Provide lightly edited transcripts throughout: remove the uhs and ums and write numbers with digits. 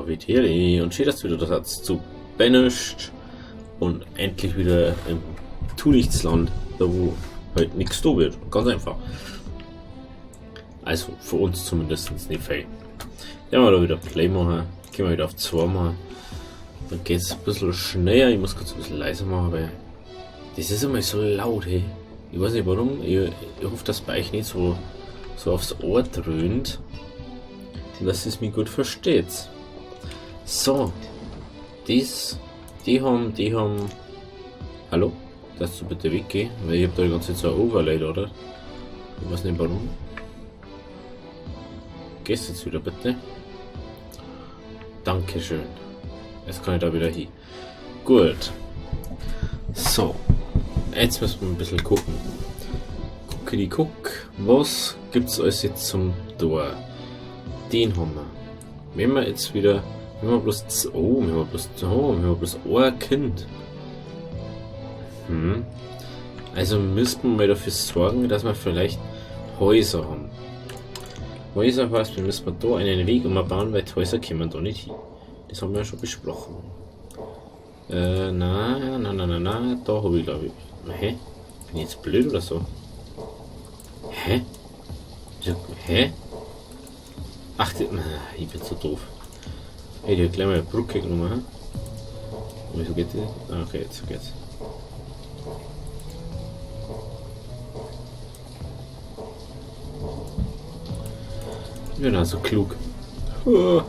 David und schön, dass du wieder da seid zu Banished und endlich wieder im Tunichtsland, da wo halt nichts da wird. Ganz einfach. Also für uns zumindest nicht viel. Ja, wir da wieder Play machen, gehen wir wieder auf 2 machen. Dann geht es ein bisschen schneller. Ich muss kurz ein bisschen leiser machen, weil das ist immer so laut, hey. Ich weiß nicht warum. Ich hoffe, dass bei euch nicht so aufs Ohr dröhnt. Und dass es mich gut versteht. So. Die haben. Hallo? Darfst du bitte weggehen? Weil ich hab da die ganze Zeit so ein Overlay, oder? Ich weiß nicht warum. Gehst jetzt wieder bitte? Dankeschön. Jetzt kann ich da wieder hin. Gut. So. Jetzt müssen wir ein bisschen gucken. Guckidi guck. Was gibt's alles jetzt zum Tor? Den haben wir. Wenn wir jetzt wieder. Wenn wir bloß. Oh, wir haben bloß. Oh, wir haben bloß ein Kind. Hm. Also müssten wir mal dafür sorgen, dass wir vielleicht Häuser haben. Häuser heißt, wir müssen da einen Weg umbauen, weil die Häuser kommen da nicht hin. Das haben wir ja schon besprochen. Na, da habe ich glaube ich. Hä? Bin ich jetzt blöd oder so? Hä? Hä? Ach, ich bin so doof. Hey, die hat gleich mal eine Brücke genommen. Wieso geht das? Ah, okay, jetzt geht's. Ich bin also klug. Oh,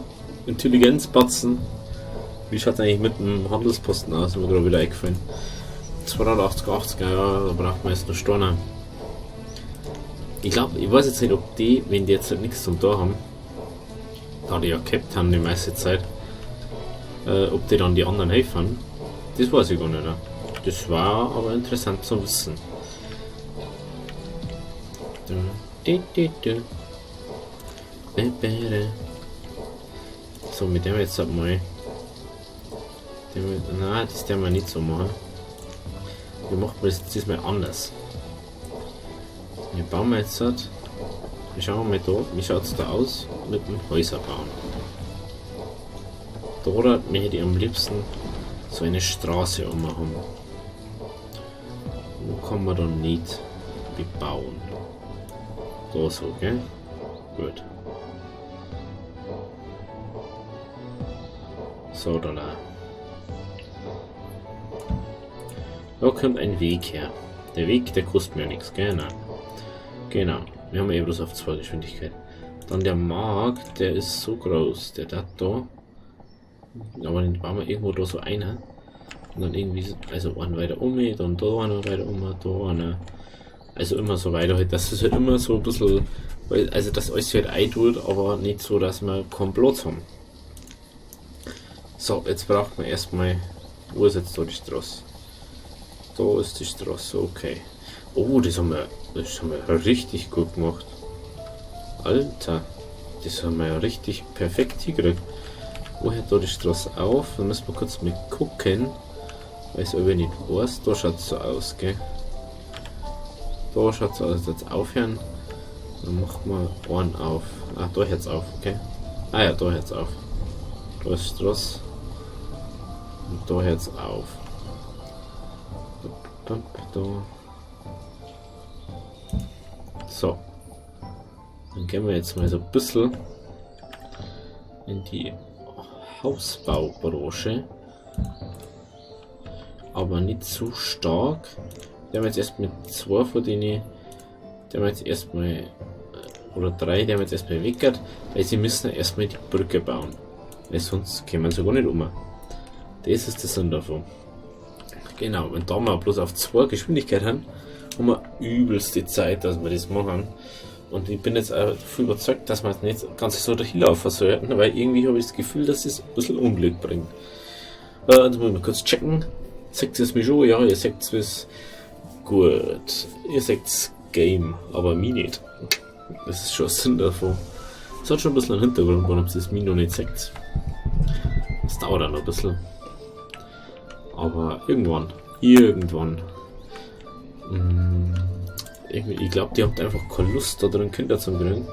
Intelligenzbatzen. Wie schaut es eigentlich mit dem Handelsposten aus? Ist mir gerade wieder eingefallen. 280, 80, ja, da braucht man jetzt noch Storner. Ich glaube, ich weiß jetzt nicht, ob die, wenn die jetzt halt nichts zum Tor haben, da die ja gehabt haben die meiste Zeit, ob die dann die anderen helfen, das weiß ich gar nicht. Das war aber interessant zu wissen. So, mit dem jetzt halt mal. Nein, das werden wir nicht so machen. Wir machen das diesmal anders. Wir bauen wir jetzt halt. Wir schauen mal da, wie schaut es da aus mit dem Häuser bauen. Da möchte ich am liebsten so eine Straße haben. Wo kann man dann nicht bebauen? Da so, gell? Gut. So, da. Da kommt ein Weg her. Der Weg, der kostet mir nichts, genau. Genau. Wir haben eh bloß auf 2 Geschwindigkeit. Dann der Markt, der ist so groß. Der da. Aber den bauen wir irgendwo da so einer. Und dann irgendwie, also einen weiter um, dann da einer weiter um, da einer. Also immer so weiter halt. Das ist halt immer so ein bisschen, weil, also dass alles halt eintut, aber nicht so, dass wir keinen Platz haben. So, jetzt braucht man erstmal, wo ist jetzt da die Straße? Da ist die Straße, okay. Oh, das haben wir richtig gut gemacht. Alter, das haben wir ja richtig perfekt hingekriegt. Wo hört da die Straße auf? Da müssen wir kurz mal gucken. Weiß ob ich nicht weiß. Da schaut es so aus, gell? Da schaut es so aus, jetzt aufhören. Dann machen wir einen auf. Ah, da hört es auf, okay. Ah ja, da hört es auf. Da ist die Straße. Und da hört es auf. Da. So. Dann gehen wir jetzt mal so ein bisschen in die Hausbaubranche. Aber nicht zu stark. Die haben jetzt erst mit 2 von denen. Die haben jetzt erstmal. Oder 3, die haben jetzt erstmal weggehört, weil sie müssen erstmal die Brücke bauen. Weil sonst kommen sie gar nicht um. Das ist der Sinn davon. Genau, wenn da wir bloß auf 2 Geschwindigkeit haben, haben wir übelst die Zeit, dass wir das machen. Und ich bin jetzt auch davon überzeugt, dass wir es nicht ganz so dahinlaufen sollten, weil irgendwie habe ich das Gefühl, dass es ein bisschen Unglück bringt. Jetzt muss ich mal kurz checken. Seht ihr es mir schon? Ja, ihr seht es. Gut. Ihr seht Game, aber mir nicht. Das ist schon Sinn davon. Es hat schon ein bisschen einen Hintergrund, warum es mir noch nicht seht. Das dauert auch noch ein bisschen. Aber irgendwann. Irgendwann. Ich glaube, die habt einfach keine Lust da drin, Kinder zu kriegen.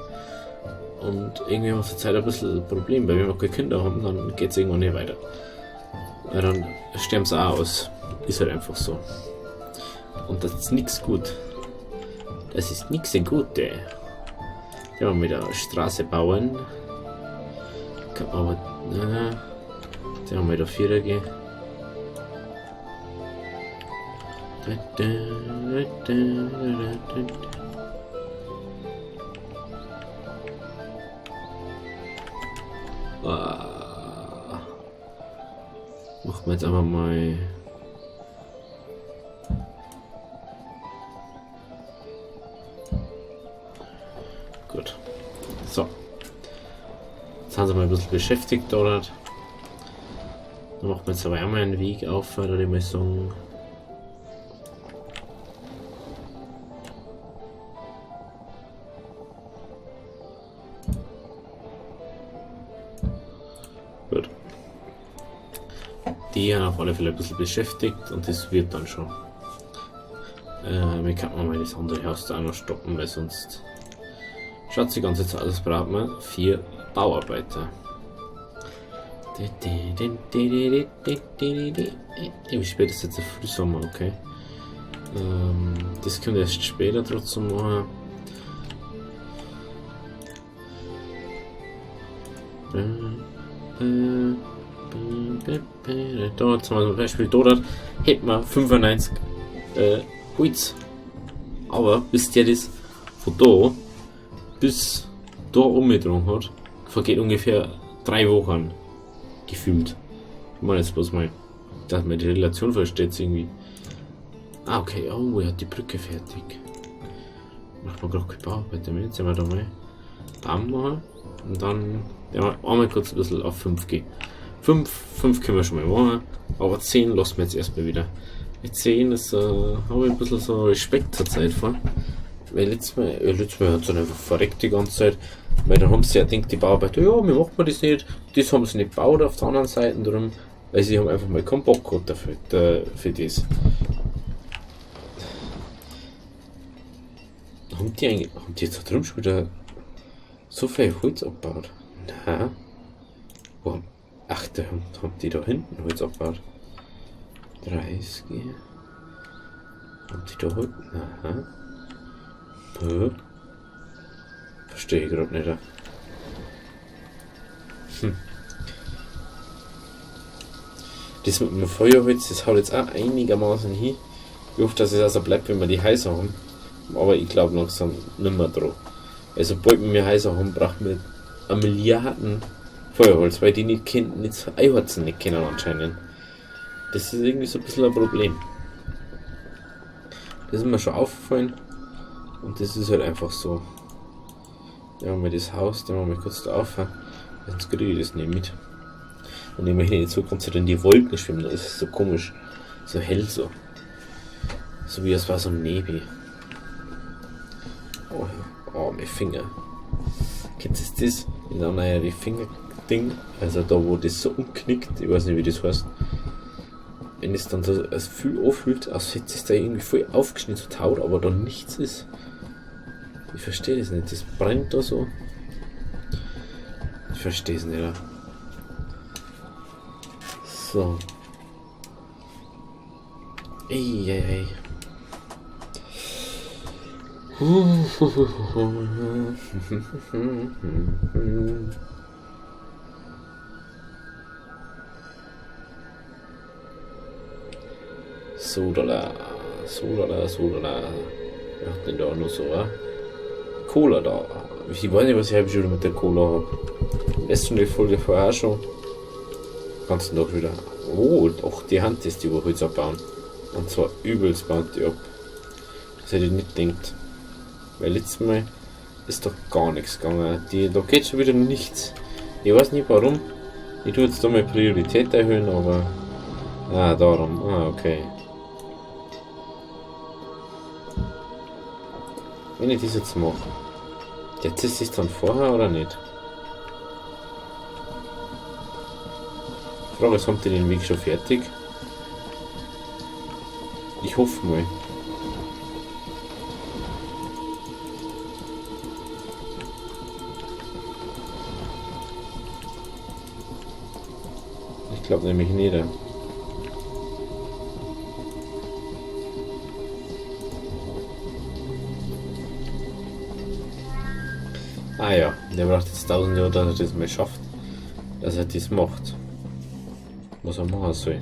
Und irgendwie haben wir zur Zeit ein bisschen ein Problem, weil wenn wir keine Kinder haben, dann geht es irgendwann nicht weiter. Weil dann sterben sie auch aus. Ist halt einfach so. Und das ist nichts gut. Das ist nichts gut, ey. Ja, wir wieder Straße bauen. Kann man aber. Da haben wir wieder Vierer gehen. Ah. Machen wir jetzt einfach mal. Gut. So. Jetzt haben sie mal ein bisschen beschäftigt dort. Dann macht man jetzt aber auch mal einen Weg auf, würde ich mal sagen. Gut. Die haben auf alle Fälle ein bisschen beschäftigt und das wird dann schon. Wir könnten mal das andere Haus da auch noch stoppen, weil sonst schaut die ganze Zeit aus, braucht man 4 Bauarbeiter. Wie spät ist jetzt der Frühsommer, okay. Das können wir erst später trotzdem machen. Da zum Beispiel dort hätten wir 95 Holz. Aber bis der das von da bis da umgetragen hat, vergeht ungefähr 3 Wochen. Gefühlt. Ich meine jetzt bloß mal, dass man die Relation versteht irgendwie. Ah, okay. Oh, er hat die Brücke fertig. Macht man gerade keine Bauarbeiter mehr. Jetzt sehen wir da mal Baum machen. Und dann ja, einmal kurz ein bisschen auf 5 gehen. 5 können wir schon mal machen, aber 10 lassen wir jetzt erstmal wieder. Mit 10 ist, habe ich ein bisschen so Respekt zur Zeit vor. Weil letztes Mal hat es dann einfach verreckt die ganze Zeit. Weil dann haben sie ja gedacht, die Bauarbeiter, ja, wir machen das nicht. Das haben sie nicht gebaut auf der anderen Seite drum, weil sie haben einfach mal keinen Bock gehabt dafür, für das. Haben die eigentlich, haben die jetzt da drüben schon wieder so viel Holz abgebaut? Nein. Wo, ach, da haben die da hinten Holz abgebaut. 30. Haben die da Holz? Aha. Hä? Verstehe ich grad nicht. Hm. Das mit dem Feuerholz, das haut jetzt auch einigermaßen hin. Ich hoffe, dass es also bleibt, wenn wir die Häuser haben. Aber ich glaube langsam nicht mehr dran. Also, sobald wir Häuser haben, brauchen wir 1 Milliarden Feuerholz, weil die nicht kennen, nicht einheizen nicht können anscheinend. Das ist irgendwie so ein bisschen ein Problem. Das ist mir schon aufgefallen. Und das ist halt einfach so. Da haben wir das Haus, da machen wir kurz da auf. Sonst kriege ich das nicht mit. Und ich möchte in Zukunft in die Wolken schwimmen, das ist so komisch. So hell so. So wie es war so ein Nebel. Oh, oh, mein Finger. Kennt ihr das? In einer die Finger-Ding, also da wo das so umknickt, ich weiß nicht wie das heißt. Wenn es dann so als viel anfühlt, als hätte es da irgendwie voll aufgeschnitten, so taut, aber da nichts ist. Ich verstehe das nicht, das brennt da so. Ich verstehe es nicht. Ja. So. Ey, ey, ey. Sodala, Sodala, Sodala. Wer hat denn da noch so, wa? Cola da. Ich weiß nicht, was ich schon wieder mit der Cola hab. Letzte die Folge vorher schon. Ganzen Tag wieder. Oh, doch, die Hand ist die, wo Holz abbauen. Und zwar übelst baut die ab. Das hätte ich nicht gedacht. Weil letztes Mal ist doch gar nichts gegangen. Da geht schon wieder nichts. Ich weiß nicht warum. Ich tue jetzt da mal Priorität erhöhen, aber. Ah, darum. Ah, okay. Wenn ich das jetzt mache. Jetzt ist es dann vorher oder nicht? Frage ist, haben die den Weg schon fertig? Ich hoffe mal. glaube nämlich nicht. Ah ja, der braucht jetzt 1000 Jahre, dass er das mal schafft. Dass er das macht. Was er machen soll.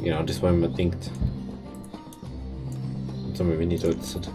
Genau, das war immer denkt. Jetzt haben wir wenig da jetzt.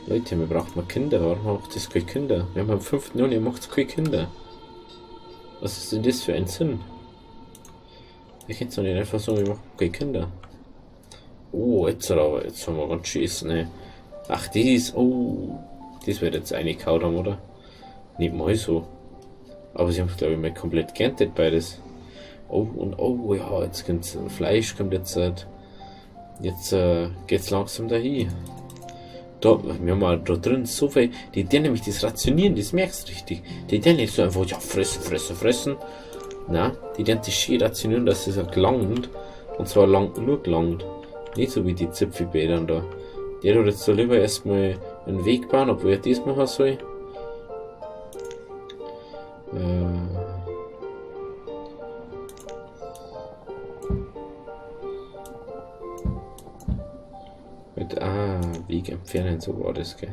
Leute, wir brauchen mal Kinder. Warum macht das keine Kinder? Wir haben am 5. Juni, macht keine Kinder. Was ist denn das für ein Sinn? Ich hätte doch nicht einfach sagen, wir machen keine Kinder. Oh, jetzt aber, jetzt haben wir ganz schön, ne? Ach, das, oh, das wird jetzt reingehauen haben, oder? Nicht mal so. Aber sie haben es, glaube ich, mal komplett geerntet beides. Oh, und oh, ja, jetzt kommt's, Fleisch kommt jetzt, jetzt geht's langsam dahin. Da, wir haben auch da drin so viel, die denen nämlich das Rationieren, das merkst du richtig. Die denen nicht so einfach, ja, fressen, fressen, fressen. Na, die denen das schön rationieren, dass es auch gelangt. Und zwar lang nur gelangt. Nicht so wie die Zipfelbädern da. Der tut jetzt so lieber erstmal einen Weg bauen, obwohl er das machen soll. Mit, Weg entfernen, so war das, gell?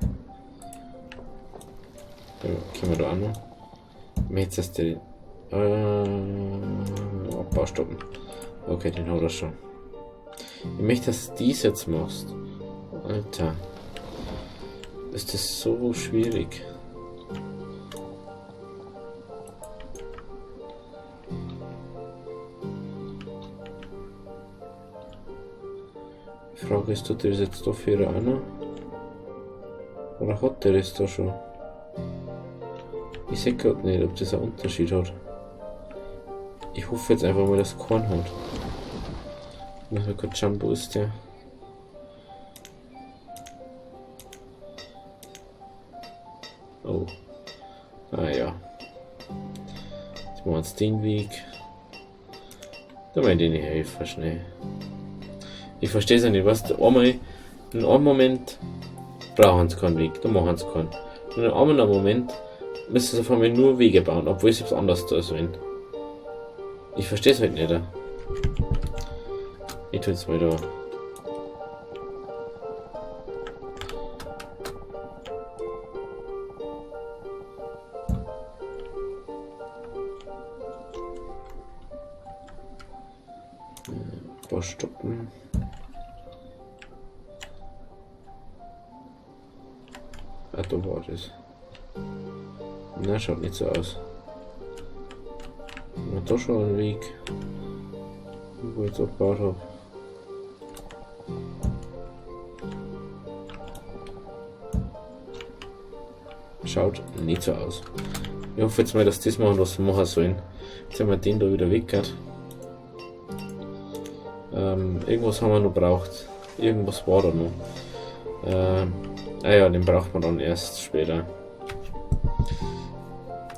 Ja, können wir da auch noch. Jetzt ist der Abbau stoppen. Okay, den hat er schon. Ich möchte, dass du dies jetzt machst. Alter. Ist das so schwierig? Die Frage ist, tut er das jetzt da für auch noch? Oder hat der das da schon? Ich seh grad nicht, ob das einen Unterschied hat. Ich hoffe jetzt einfach mal, dass es keinen hat. Ich muss mal kurz schauen, wo ist der? Oh. Ah ja. Jetzt machen wir uns den Weg. Da meine ich helfen schnell. Ich verstehe es ja nicht, weißt du, einmal in einem Moment brauchen sie keinen Weg, da machen sie keinen. Und in einem anderen Moment müssen sie auf einmal nur Wege bauen, obwohl sie es anders da sollen. Ich verstehe es halt nicht. Ich tue jetzt mal da. Stoppen. Ah, da war das. Na, schaut nicht so aus. Na, da schon ein Weg, wo ich jetzt abgebaut hab. Schaut nicht so aus. Ich hoffe jetzt mal, dass das machen, was wir machen sollen. Jetzt haben wir den da wieder weggehört. Irgendwas haben wir noch braucht. Irgendwas war da noch. Ah ja, den braucht man dann erst später.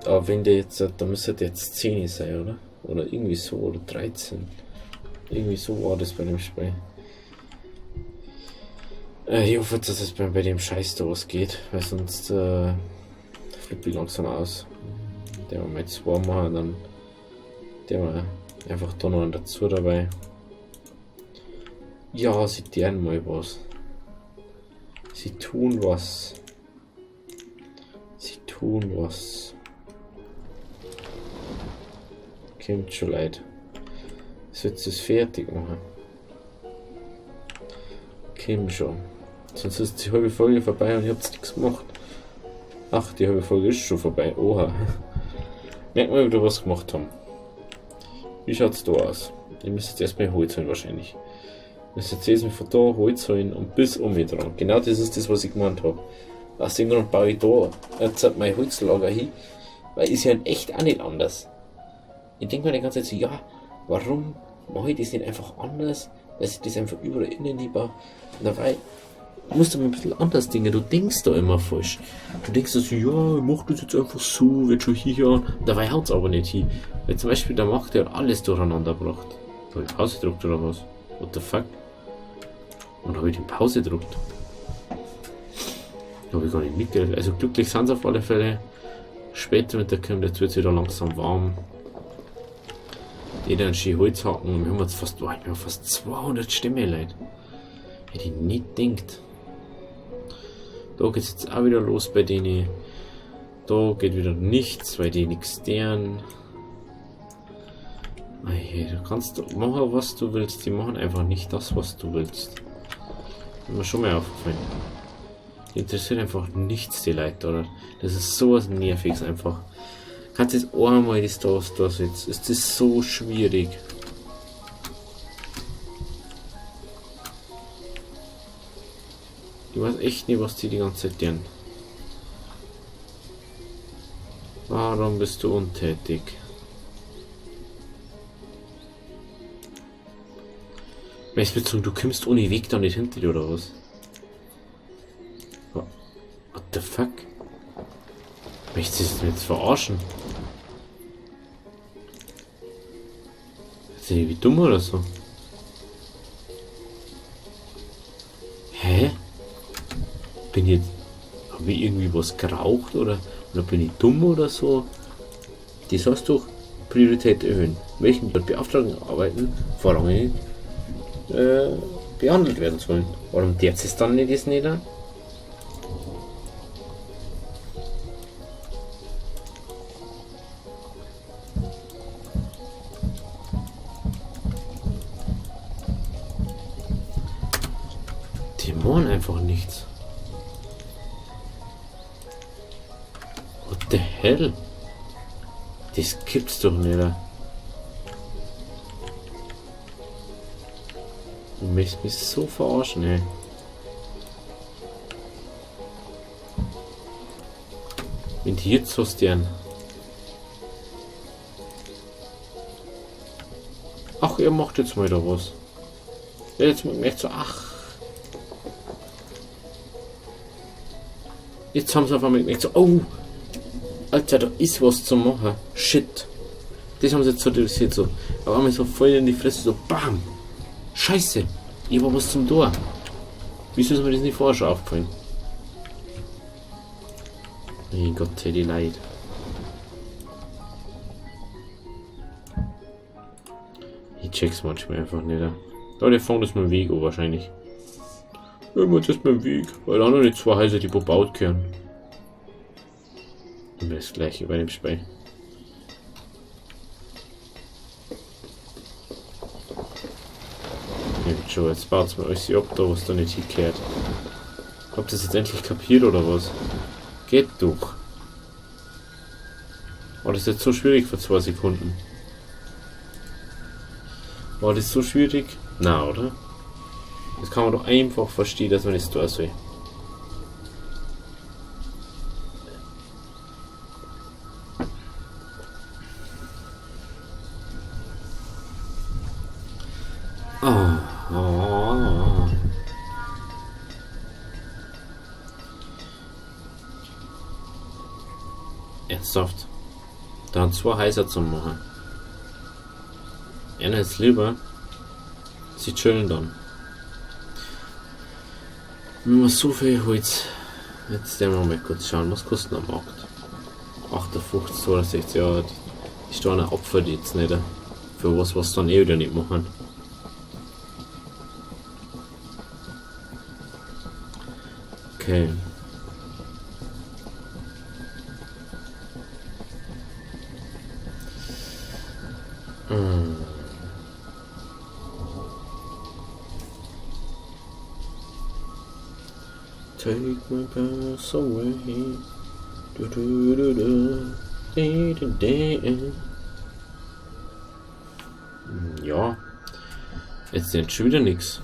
Aber wenn der jetzt, da müsste der jetzt 10 sein, oder? Oder irgendwie so, oder 13. Irgendwie so war das bei dem Spiel. Ich hoffe jetzt, dass es bei dem Scheiß da was geht, weil sonst flippe ich langsam aus. Der wir jetzt 2 machen, dann der wir einfach da noch einen dazu dabei. Ja, sie tun mal was. Sie tun was. Sie tun was. Kommt schon leid. Sollst du es fertig machen? Kommt schon. Sonst ist die halbe Folge vorbei und ich hab's nichts gemacht. Ach, die halbe Folge ist schon vorbei. Oha. Merkt mal, wie wir was gemacht haben. Wie schaut's da aus? Ihr müsst jetzt erstmal Holz holen wahrscheinlich. Ihr müsst jetzt erstmal von da Holz holen und bis um mich dran. Genau das ist das, was ich gemeint hab. Aus dem Grund baue ich da jetzt mein Holzlager hin, weil ist ja in echt auch nicht anders. Ich denk mir die ganze Zeit so, ja, warum Mache ich das nicht einfach anders, dass ich das einfach überall innen baue? Und dabei musst du mal ein bisschen anders denken. Du denkst da immer falsch. Du denkst so, ja, ich mach das jetzt einfach so, wird schon hier. Und dabei haut's aber nicht hin. Weil zum Beispiel der Macht, der hat alles durcheinander gebracht. Da hab ich Pause gedruckt oder was? What the fuck? Und hab ich die Pause gedruckt? Da hab ich gar nicht mitgekriegt. Also glücklich sind's auf alle Fälle. Später mit der kommt, jetzt wird's wieder langsam warm. Jeder ein schön Holz hacken. Wir haben jetzt fast, oh, wir haben fast 200 Stämme, Leute. Hätte ich nicht gedacht. Da geht's jetzt auch wieder los bei denen. Da geht wieder nichts, weil die nichts deren. Ey, du kannst machen, was du willst. Die machen einfach nicht das, was du willst. Ist mir schon mal aufgefallen. Die interessiert einfach nichts, die Leute, oder? Das ist sowas Nerviges einfach. Kannst du jetzt einmal das da, was da sitzt? Ist das so schwierig? Ich weiß echt nicht, was die die ganze Zeit tun. Warum bist du untätig? Weißt du, du kommst ohne Weg da nicht hinter dir, oder was? What the fuck? Möchtest du mich jetzt verarschen? Ist der irgendwie dumm oder so? Hä? Bin ich jetzt... Hab ich irgendwie was geraucht oder bin ich dumm oder so? Das heißt doch Priorität erhöhen. Welchen beauftragten Arbeiten vorrangig behandelt werden sollen. Warum der es dann nicht das nicht? Die machen einfach nichts. What the hell? Das gibt's doch nicht. Du möchtest mich so verarschen, ey. Wenn die jetzt was deren. Ach, er macht jetzt mal da was. Ja, jetzt merkt so, ach. Jetzt haben sie auf einmal gemerkt, so, oh, Alter, da ist was zu machen. Shit. Das haben sie jetzt so realisiert, so. Aber einmal so voll in die Fresse, so, bam. Scheiße. Ich war was zum Tor. Wieso ist mir das nicht vorher schon aufgefallen? Mein Gott, die Leid. Ich check's manchmal einfach nicht. Da, der fängt das mit dem Weg an, wahrscheinlich. Irgendwann ist mit dem Weg, weil auch noch nicht zwei Häuser, die bebaut gehören. Immer das gleiche bei dem Spiel. Ja, schon, jetzt baut's mir alles ab, da was da nicht hingehört. Habt ihr das jetzt endlich kapiert oder was? Geht doch. War das jetzt so schwierig für 2 Sekunden? War das so schwierig? Na, oder? Das kann man doch einfach verstehen, dass man das da soll. Oh, oh, oh. Ernsthaft. Da haben 2 Häuser zu machen. Einer ist lieber. Sie chillen dann. Wir haben so viel Holz. Jetzt werden wir mal kurz schauen, was kostet am Markt. 58, 62, ja, die stehen auch Opfer die jetzt nicht. Für was, was dann eh wieder nicht machen. Okay. Take my breath away. Du, du, du, du. Di, di, di. Ja. Jetzt ist schon wieder nix.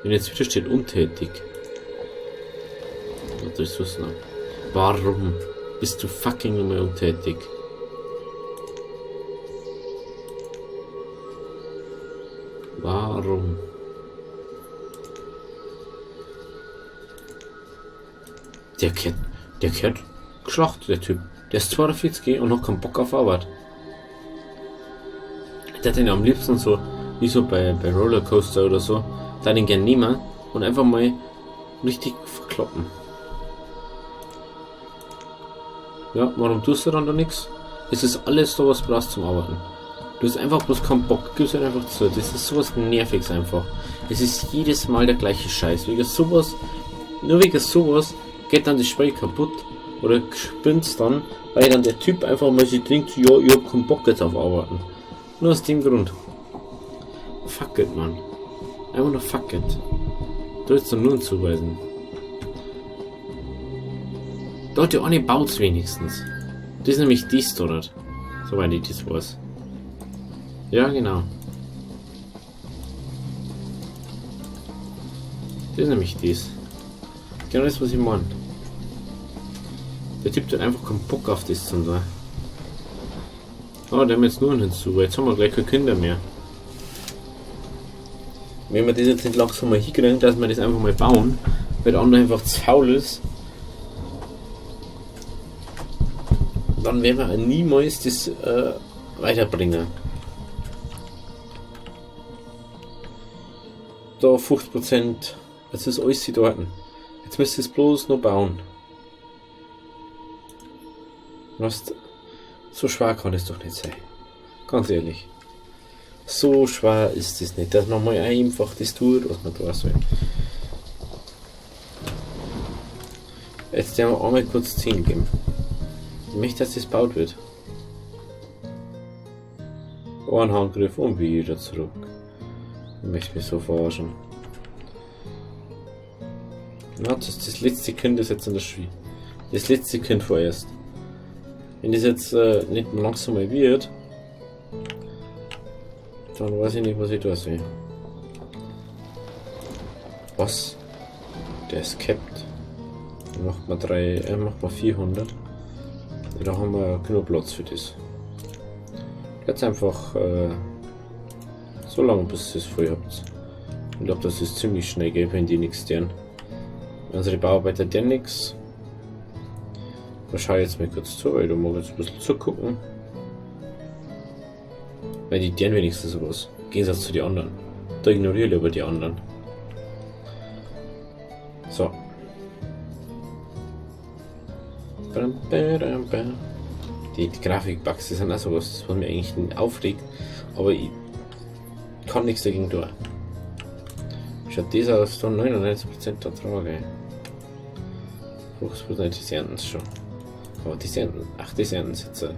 Wenn jetzt wieder steht, untätig. Ressourcen ab. Warum bist du fucking nochmal untätig? Warum? Der kehrt geschlacht, der Typ. Der ist 42 und noch keinen Bock auf Arbeit. Der hat den am liebsten so, wie so bei Rollercoaster oder so, da den gern nehmen und einfach mal richtig verkloppen. Ja, warum tust du dann da nichts? Es ist alles so, was du brauchst zum Arbeiten. Du hast einfach bloß keinen Bock, gibst halt einfach zu. Das ist sowas Nerviges einfach. Es ist jedes Mal der gleiche Scheiß. Wegen sowas, nur wegen sowas geht dann das Spiel kaputt oder spinnt's dann, weil dann der Typ einfach mal sich denkt, ja, ich hab keinen Bock jetzt auf Arbeiten. Nur aus dem Grund. Fuck it, Mann. Einfach nur fuck it. Du willst doch nur zuweisen. Dort die eine baut's wenigstens. Das ist nämlich dies dort. Soweit ich das weiß. Ja, genau. Das ist nämlich dies. Genau das, was ich meine. Der Typ hat einfach keinen Bock auf das zum sein. Oh, der haben jetzt nur einen hinzu. Jetzt haben wir gleich keine Kinder mehr. Wenn wir das jetzt nicht langsam mal hinkriegen, dass wir das einfach mal bauen, weil der andere einfach zu faul ist, dann werden wir niemals das weiterbringen. Da 50%, das ist alles dort. Jetzt müsst ihr es bloß noch bauen. Was, so schwer kann es doch nicht sein. Ganz ehrlich. So schwer ist es nicht, dass man mal einfach das tut, was man da soll. Jetzt werden wir einmal kurz 10 geben. Ich möchte, dass das gebaut wird. Ein Handgriff und wieder zurück. Ich möchte mich so verarschen. Na, das ist das letzte Kind ist jetzt in der Schule. Das letzte Kind vorerst. Wenn das jetzt nicht langsam mal wird, dann weiß ich nicht, was ich da sehe. Was? Der ist capped. Dann macht man macht man 400. Da haben wir genug Platz für das. Jetzt einfach so lange, bis ihr es voll habt. Ich glaube, dass es ziemlich schnell geht, wenn die nichts tun. Unsere Bauarbeiter tun nichts. Da schaue ich jetzt mal kurz zu, weil du magst jetzt ein bisschen zugucken. Weil die tun wenigstens sowas. Im Gegensatz zu den anderen. Da ignoriere ich lieber die anderen. So. Die Grafikbugs, die sind auch sowas, was mich eigentlich nicht aufregt, aber ich kann nichts dagegen tun. Schaut das aus, da 99% Ertrag, ey. 50% die ernten es schon. Aber die ernten, ach, die ernten es jetzt.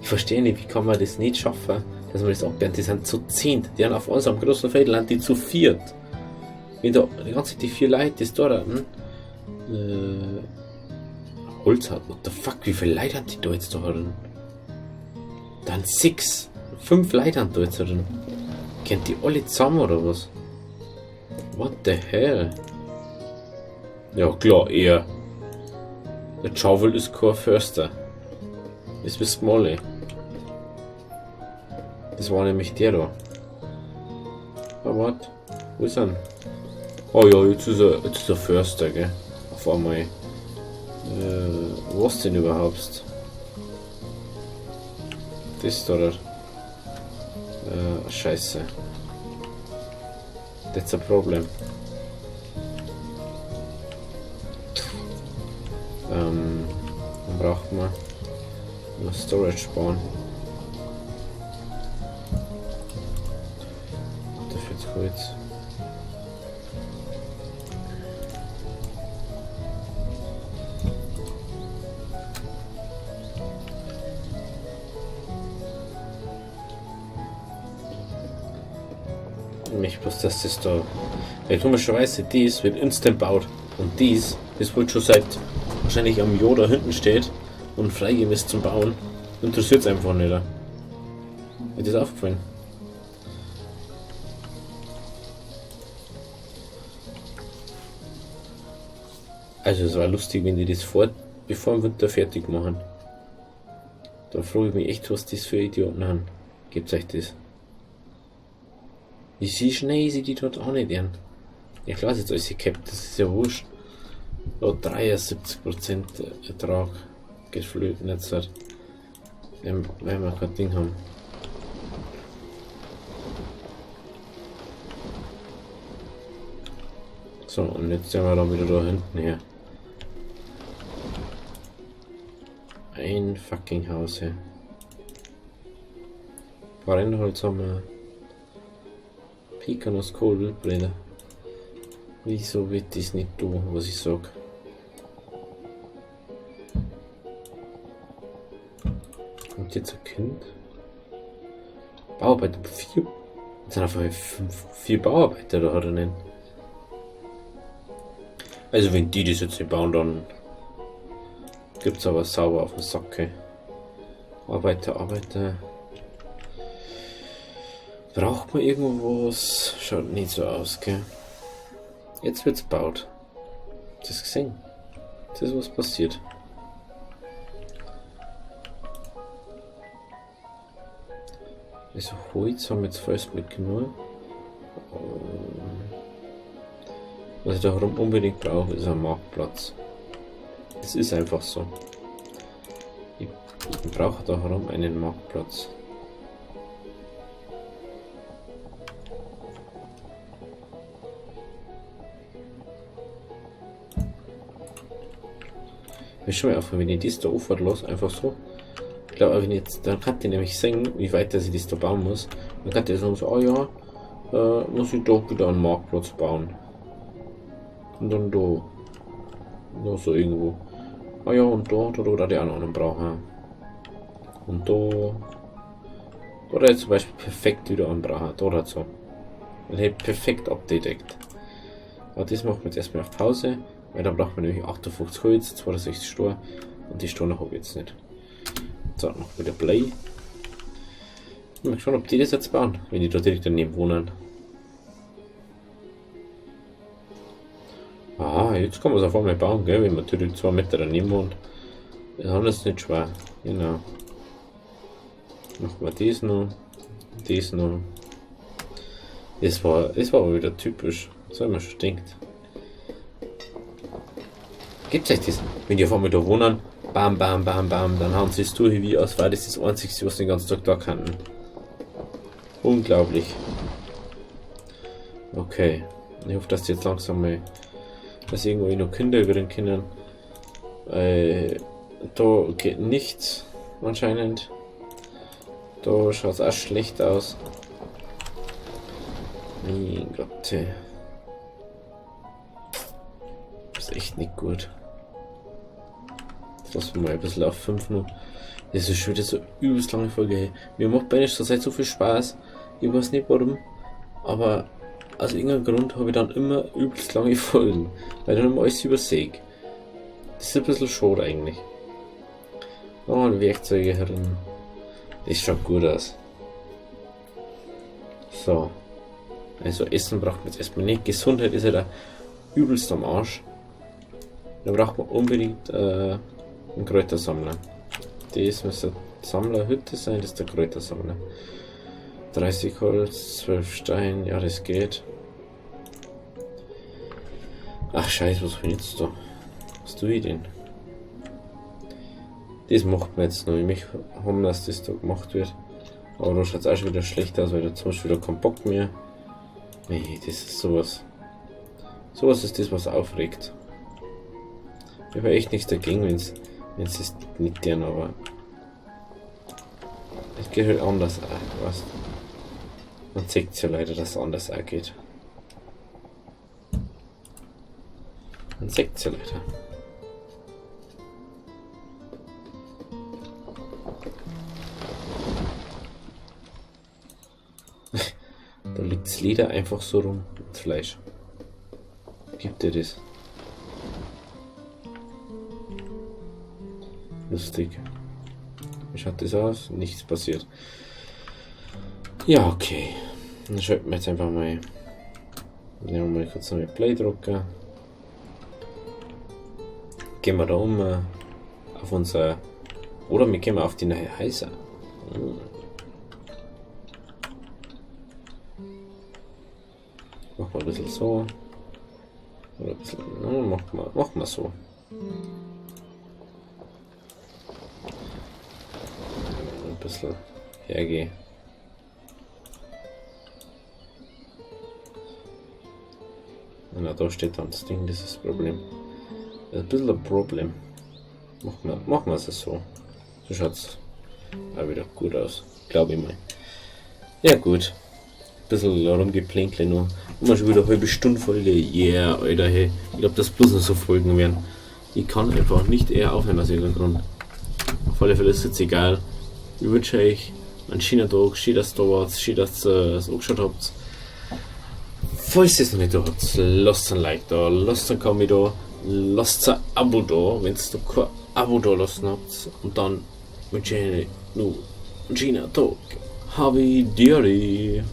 Ich verstehe nicht, wie kann man das nicht schaffen, dass man das aberntet. Die sind zu 10, die haben auf unserem großen Feldland die zu 4. Wenn da die ganze Zeit die 4 Leute das da hatten, Holz hat, what the fuck, wie viele Leute haben die da jetzt da drin? Dann 6, 5 Leute haben da jetzt drin. Kennt die alle zusammen oder was? What the hell? Ja klar, er. Der Schaufel ist kein Förster. Das wissen wir alle. Das war nämlich der da. Oh, warte. Wo ist er? Oh ja, jetzt ist er Förster, gell? Auf einmal. Was denn überhaupt? Das da, oder? Scheiße. That's a problem. Dann braucht man noch Storage bauen. Dafür jetzt kurz. Mich bloß, dass das da. Weil komischerweise, dies wird instant baut. Und dies, das wohl schon seit wahrscheinlich am Jahr da hinten steht und freigegeben ist zum Bauen, interessiert es einfach nicht. Mir ist das aufgefallen. Also es war lustig, wenn die das bevor im Winter fertig machen. Da frage ich mich echt, was das für Idioten haben. Gebt euch das. Wie sie schnell sie die dort auch nicht an. Ja klar ist jetzt alles gecapped, das ist ja wurscht. Da 73% Ertrag geht flöten jetzt halt. Wenn wir kein Ding haben. So, und jetzt sind wir dann wieder da hinten her. Ein fucking Haus hier. Brennholz haben wir. Pekanuss, Kohl, Wildbräder. Wieso wird das nicht tun, was ich sag? Kommt jetzt ein Kind? Bauarbeiter 4. Jetzt sind einfach 4 Bauarbeiter da drinnen. Also wenn die das jetzt nicht bauen, dann gibt's aber sauber auf den Sack. Okay. Arbeiter, Arbeiter. Braucht man irgendwo was? Schaut nicht so aus, gell? Jetzt wird's gebaut. Habt ihr das gesehen? Das ist was passiert. Also Holz haben wir jetzt fast mitgenommen. Was ich da herum unbedingt brauche, ist ein Marktplatz. Es ist einfach so. Ich brauche da herum einen Marktplatz. Mir ist schon mal aufgefallen, wenn ich das da aufhört los, einfach so. Ich glaube, wenn ich jetzt, dann kann ich nämlich sehen, wie weit dass ich das da bauen muss. Dann kann ich sagen, so, oh ja, muss ich doch wieder einen Marktplatz bauen. Und dann da. Da so irgendwo. Ah ja, und da, da, da, da die anderen brauchen. Und da. Da hat er zum Beispiel perfekt wieder einen brauchen. Da hat so. Und hätte perfekt abgedeckt. Aber das machen wir jetzt erstmal auf Pause. Weil dann braucht man nämlich 58 Holz, 62 Stor und die Steine habe ich jetzt nicht. So, noch wieder Blei. Mal schauen, ob die das jetzt bauen, wenn die da direkt daneben wohnen. Aha, jetzt kann man es auf einmal bauen, gell, wenn man direkt 2 Meter daneben wohnt. Das ist alles nicht schwer. Genau. Machen wir das noch. Das noch. Das war aber wieder typisch. Das hab ich mir schon gedacht. Gibt's euch das? Wenn die auf einmal da wohnen, bam, bam, bam, bam, dann haben sie es durch, wie als wäre das das Einzige, was sie den ganzen Tag da kannten. Unglaublich. Okay. Ich hoffe, dass die jetzt langsam mal, dass irgendwo noch Kinder über den Kindern. Da geht nichts anscheinend. Da schaut's auch schlecht aus. Mein Gott. Ey. Das ist echt nicht gut. Jetzt lassen wir mal ein bisschen auf 5 noch. Das ist schon wieder so übelst lange Folge. Hey. Mir macht Banished zurzeit so viel Spaß. Ich weiß nicht warum. Aber aus irgendeinem Grund habe ich dann immer übelst lange Folgen. Weil ich dann immer alles übersehe. Das ist ein bisschen schade eigentlich. Oh, die Werkzeuge herin. Das schaut gut aus. So. Also Essen braucht man jetzt erstmal nicht. Gesundheit ist halt auch übelst am Arsch. Da braucht man unbedingt einen Kräutersammler. Das müsste Sammlerhütte sein, das ist der Kräutersammler. 30 Holz, 12 Stein, ja das geht. Ach scheiße, was bin ich jetzt da? Was tue ich denn? Das macht man jetzt noch. Ich möchte haben, dass das da gemacht wird. Aber da schaut's auch schon wieder schlecht aus, weil da zum Beispiel wieder kein Bock mehr. Nee, das ist sowas. Sowas ist das, was aufregt. Ich habe echt nichts dagegen, wenn's das nicht gern, aber es geht halt anders auch, weißt du? Man sieht's ja leider, dass es anders auch geht. Man sieht's ja leider. Da liegt das Leder einfach so rum, das Fleisch. Gibt dir das? Lustig. Wie schaut das aus? Nichts passiert. Ja, okay. Dann schalten wir jetzt einfach mal. Nehmen wir mal kurz noch mit Play-Drucker. Gehen wir da auf unser. Oder wir gehen mal auf die neue Häuser. Machen wir ein bisschen so. Oder ein bisschen. No, machen wir so. Ein bisschen hergehen. Na, da steht dann das Ding, das ist das Problem. Das ist ein bisschen ein Problem. Machen wir es so. So schaut's auch wieder gut aus, glaube ich mal. Ja gut. Ein bisschen rumgeplänkle noch. Immer schon wieder eine halbe Stunde Folge. Yeah, Alter, hey. Ich glaub, dass bloß noch so Folgen werden. Ich kann einfach nicht eher aufhören aus irgendeinem Grund. Auf alle Fälle ist es jetzt egal. Ich wünsche euch einen schönen Tag, schön, dass ihr da wart, schön, dass ihr es angeschaut habt. Falls ihr es noch nicht da habt, lasst ein Like da, lasst ein Kommi da, lasst ein Abo da, wenn ihr noch kein Abo da lassen habt. Und dann wünsche ich euch noch einen schönen Tag. Habi Diari.